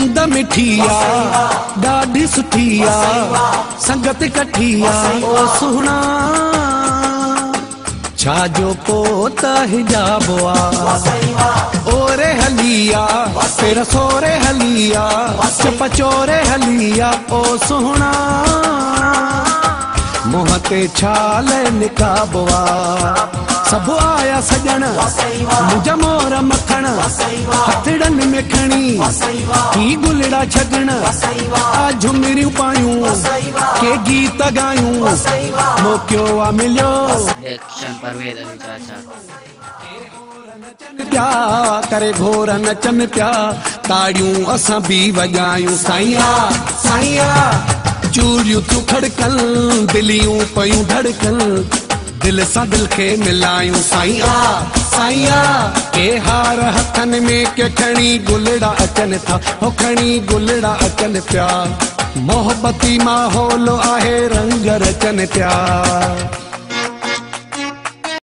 مند مٺي آ، ڏاڍي سٺي آ، سنگت ڪٺي آ. او سهڻا، ڇا جو پوءِ ته حجاب آ. اوري هلي آ، پير سوري هلي آ، چپ چوري هلي آ. او سهڻا، منهن تي ڇال نڪاب آ. سڀ آيا سڄڻ منهنجا مور مکڻ، هٿڙن ۾ کڻي ڪي گلڙا ڇڳڻ. آ جهمريون پايون، ڪي گيت ڳايون، موقعو آ مليو. ايڪشن پرويز علي چاچا. پيا ڪري گهور نچن پيا، تاڙيون اسان به وڄايون. سائين سائين، چوڙيون تون کڙڪن، دليون پيون ڌڙڪن، دل سان دل کي ملايون. سائين سائين، ڪي هار هٿن ۾، ڪي کڻي گلڙا اچن ٿا، هو کڻي گلڙا اچن پيا. محبتي ماحول آهي، رنگ رچن پيا.